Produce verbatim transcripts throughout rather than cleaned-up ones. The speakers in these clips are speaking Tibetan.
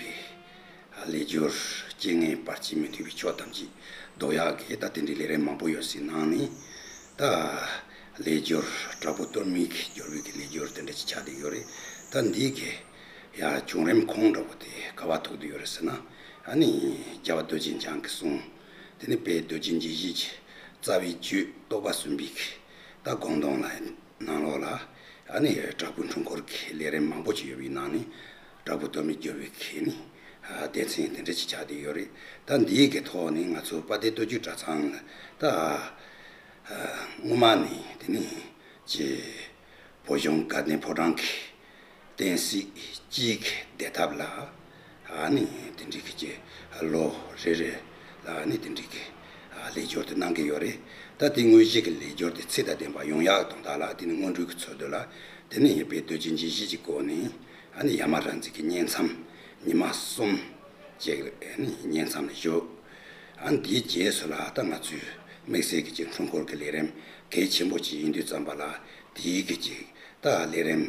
གི་ལས་སྦྱོར་རྐྱེན་ངན་བར་ཆད་མི་མཐུན་པའི་ཕྱོགས་ཐམས་ཅད་ཟློག་ཡག་གི་ད་དེ་འདྲའི་ལས་རིམ་མང་པོ་ཡོད་སའི་ནང་ནས། ད་ལས་སྦྱོར་དྲག་པོ་གཏོར་མའི་གི་སྦྱོར་བའི་གི་ལས་སྦྱོར་དེ་འདྲ་ཅིག་ཆགས་བསྡད་ཡོད་རེད། ད་འདིའི་གི་ཡ་བྱུང་རིམ་ཁུངས་འདྲ་པོ་དེ་ག་པར་ཐུག་བསྡད་ཡོད་རེད་ཟེར་ན། ཨ་ནི་རྒྱལ་བ་རྡོ་རྗེ་འཆང་གི་གསུང་། དེ་ནས་དཔལ་རྡོ་རྗེ་འཇིགས་བྱེད་ཀྱི་རྩ་བའི་རྒྱུད་རྟོགས་པ་གསུམ་པའི་གི་ད་དགོངས་དོན་ལ་ནང་ལོགས་ལ། ཨ་ནི་དྲག་པོའི་འཁྲུལ་འཁོར་གྱི་ལས་རིམ་མང་པོ་ཅིག་ཡོད་པའི་ནང་ནས་དྲག་པོ་གཏོར་མའི་སྦྱོར་བའི་གི་ནི་སྡེ་ཚན་དེ་འདྲ་ཅིག་ཆགས་བསྡད་ཡོད་རེད། ད་འདིའི་གི་ཐོག་ནས་ང་ཚོ་དཔལ་ལྡན་སྟོད་རྒྱུད་གྲྭ་ཚང་ལ་ད་སྔོན་མ་ནས་དེ་ནས་ཀྱི་བོད་གཞུང་དགའ་ལྡན་ཕོ་བྲང་གི་བསྟན་སྲིད་སྤྱིའི་གི་བདེ་ཐབས་ལ། ཨ་ནི་དེ་འདྲའི་གི་ཅིག་ལོ་རེ་རེ་ལ་ཨ་ནི་དེ་འདྲའི་གི་ལས་སྦྱོར་དེ་གནང་གི་ཡོད་རེད། ད་དེ་དངོས་གཞི་གི་ལས་སྦྱོར་དེ་ཚད་དང་ལྡན་པ་ཡོང་ཡག་དང་དག་ལ། དེ་ནི་སྔོན་འགྲོའི་གི་ཚོགས་འདུ་ལ་དེ་ནི་དཔལ་རྡོ་རྗེ་འཇིགས་བྱེད་ཀྱི་སྒོ་ནས་ཨ་ནི་ཡ་མ་ར་འཛིན་གྱི་བསྙེན་མཚམས་ཉི་མ་གསུམ་ཅིག་ཨ་ནི་བསྙེན་མཚམས་ལ་བཞུགས། ཨ་ནི་དེའི་རྗེས་སུ་ལ་ད་ང་ཚོའི་དམིགས་བསལ་གྱི་ཅིག་འཁྲུལ་འཁོར་གྱི་ལས་རིམ་གལ་ཆེན་པོ་ཅིག་ཡིན་དུས་ཙམ་པ་ལ། དེའི་གི་ཅིག་ད་ལས་རིམ་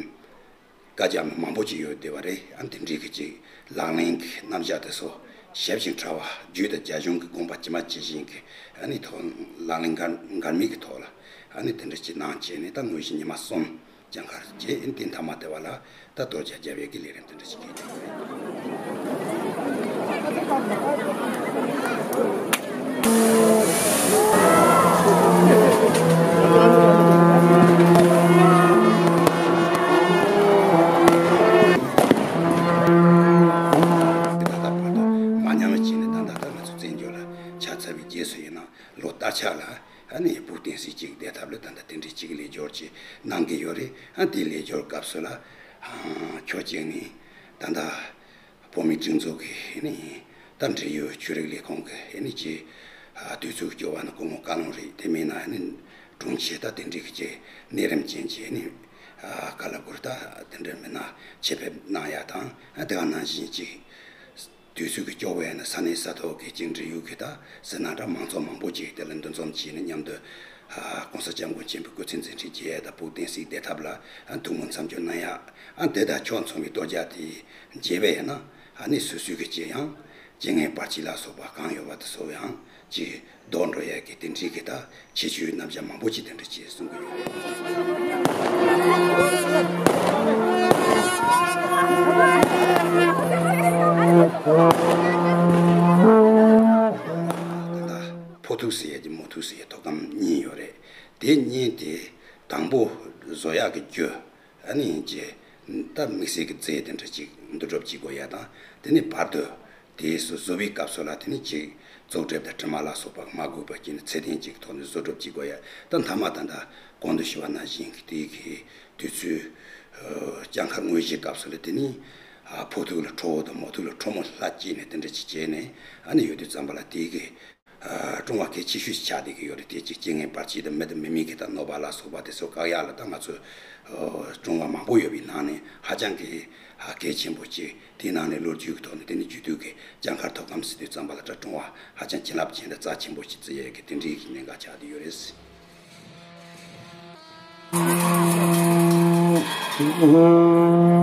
བཀའ་རྒྱ་མ་མང་པོ་ཅིག་ཡོད་བསྡད་པ་རེད། ཨ་ནི་དེ་འདྲའི་གི་ཅིག་ལག་ལེན་གྱི་རྣམ་གཞག་དེ་ཚོ་ཞིབ་ཅིང་ཕྲ་བ་རྒྱུད་དང་རྒྱ་གཞུང་གི་དགོངས་པ་ཇི་མ་ཇི་བཞིན་གྱི་ཨ་ནི་ཐོག་ལག་ལེན་འགལ་འགལ་མེད་ཀྱི་ཐོག་ལ་ཨ་ནི་དེ་འདྲ་ཅིག་གནང་བྱས་ནས། ད་དངོས་གཞི་ཉི་མ་གསུམ་གྱངས་ཁར་བྱས། ཨ་ནི་དེ་མཐའ་མ་དེ་བ་ལ་ད་གཏོར་རྒྱག་རྒྱབ་ཡས་ཀྱི་ལས་རིམ་དེ་འདྲ་ཅིག་གིས། ད་ལྟ་བར་དུ་མ་ཉམས་བྱས་ནས། ད་ད་ལྟ་ང་ཚོ་བཙན་བྱོལ་ལ་ཆགས་ཚར་བའི་རྗེས་སུ་ཡིན་ན། ལོ་ལྟར་ཆགས་ལ་ཨ་ནི་བོད་བསྟན་སྲིད་སྤྱི་གི་བདེ་ཐབས་ལ་ད་ལྟ་དེ་འདྲའི་ཅིག་ལས་སྦྱོར་ཅིག་གནང་གི་ཡོད་རེད། ཨ་དེ་ལས་སྦྱོར་སྐབས་སུ་ལ་ཨ་ཕྱོགས་གཅིག་ནས་ད་ལྟ་བོད་མིའི་སྒྲིག་འཛུགས་ཀྱི་ཨ་ནི་ད་འབྲེལ་ཡོད་ཆོས་རིག་ལས་ཁུངས་ཀྱི་ཨ་ནི་ཅིག་ཨ་དུས་ཚོད་སྐྱོ་བ་ནི་སྐུ་ངོ་བཀའ་བློན་རེད། དེ་མིན་ན་ཨ་ནི་དྲུང་ཆེ་ད་དེ་འདྲའི་གི་ཅིག་གནས་རིམ་ཅན་གྱི་ཨ་ནི་ཨ་བཀའ་སློབ་སྐོར་ད་དེ་འདྲ་མིན་ན་ཆེད་ཕེབས་གནང་ཡ་དང་། ཨ་དེ་ག་ནང་བཞིན་ཅིག་དུས་ཚོད་ཀྱི་སྐྱོ་བས་ནི་ས་གནས་ས་ཐོག་གི་ཅིག་འབྲེལ་ཡོད་ཀྱི་ད་ཟེར་ན་འདྲ། མང་ཚོགས་མང་པོ་ཅིག་དེ་ལ་འདུ་འཛོམས་བྱས་ནས་མཉམ་དུ་ཨ་༸གོང་ས་༸སྐྱབས་མགོན་ཆེན་པོའི་སྐུ་ཚེ་མཛད་འཕྲིན་རྒྱས་ཡ་དང་། བོད་བསྟན་སྲིད་བདེ་ཐབས་ལ་ཨ་ཐུགས་སྨོན་མཚམས་སྦྱོར་གནང་ཡ། ཨ་དེ་དང་ཕྱོགས་མཚུངས་པའི་གཏོར་རྒྱག་དེ་རྒྱས་པས་ན། ཨ་ནི་སོ་སོའི་གི་ཅིག་ཡང་རྐྱེན་ངན་བར་ཆད་ལ་སོགས་པ་གང་ཡོད་པ་དེ་ཚོ་ཡང་ཅིག་ལྡོག་འགྲོ་ཡ་གི་དེ་འདྲའི་གི་ད་ཁྱད་ཆོས་རྣམ་གཞག་མང་པོ་ཅིག་དེ་འདྲ་ཅིག་གསུང་གི་ཡོད་རེད། ད་ལྟ་ཕོ་ཐུག་ཟེར་ཡ་གི་མོ་ཐུག་ཟེར་ཡ་ཐུགས་དམ་གཉིས་ཡོད་རེད། དེ་གཉིས་དེ་དང་པོ་བཟོ་ཡག་གི་རྒྱུ། ཨ་ནི་ཅེ། ད་དམིགས་བསལ་གྱི་རྫས་དེ་འདྲ་ཅིག་འདུ་སྒྲུབ་བྱེད་དགོས་ཡ་དང་། དེ་ནས་བར་དུ་དེའི་སོ་བཟོ་བའི་སྐབས་སུ་ལ་དེ་ནས་ཅིག་བཙོག་གྲིབ་དང་དྲི་མ་ལ་སོགས་པ་མ་དགོས་པ་བྱས་ནས་ཚད་ལྡན་ཅིག་ཐོག་ནས་བཟོ་སྒྲུབ་བྱེད་དགོས་ཡ། ད་མཐའ་མ་ད་ལྟ་གོང་དུ་ཞུས་པ་ནང་བཞིན་གྱི་དེའི་གི་དུས་ཚོད་ཨ་གྱངས་ཁ་དངོས་གཞིའི་སྐབས་སུ་ལ་དེ་ནས་ཨ་ཕོ་ཐུག་ལ་ཁྲོ་བོ་དང་མོ་ཐུག་ལ་ཁྲོ་མོ་ལྷ་བསྐྱེད་ནས་དེ་འདྲ་ཅིག་བྱས་ནས། ཨ་ནི་ཡོད་དུས་ཙམ་པ་ལ་དེའི་གི་ཨ་སྲུང་བ་གལ་ཆེ་ཤོས་ཤིག་ཆགས་བསྡད་ཀྱི་ཡོད་རེད། དེ་གཅིག་རྐྱེན་ངན་བར་ཆད་དང་མི་དང་མི་མིན་གྱི་དང་གནོད་པ་ལ་སོགས་པ་དེ་ཚོ་བཀག་ཡག་ལ་ད་ང་ཚོ་ཨ་སྲུང་བ་མང་པོ་ཡོད་པའི་ནང་ནས་ཧ་ཅང་གི་ཨ་གལ་ཆེན་པོ་གཅིག། དེའི་ནང་ནས་ལོ་རྒྱུས་ཀྱི་ཐོག་ནས་དེ་ནས་རྒྱུད་སྟོད་ཀྱི་གྱངས་ཁར་ཐུགས་དམ་ཟེར་དུས་ཙམ་པ་ལ་ད་སྲུང་བ་ཧ་ཅང་བྱིན་རླབས་ཅན་དང་རྩ་ཆེན་པོ་ཞིག་བརྩི་ཡས་ཀྱི་དེ་འདྲའི་གི་གནད་འགག་ཆགས་བསྡད་ཡོད་རེད།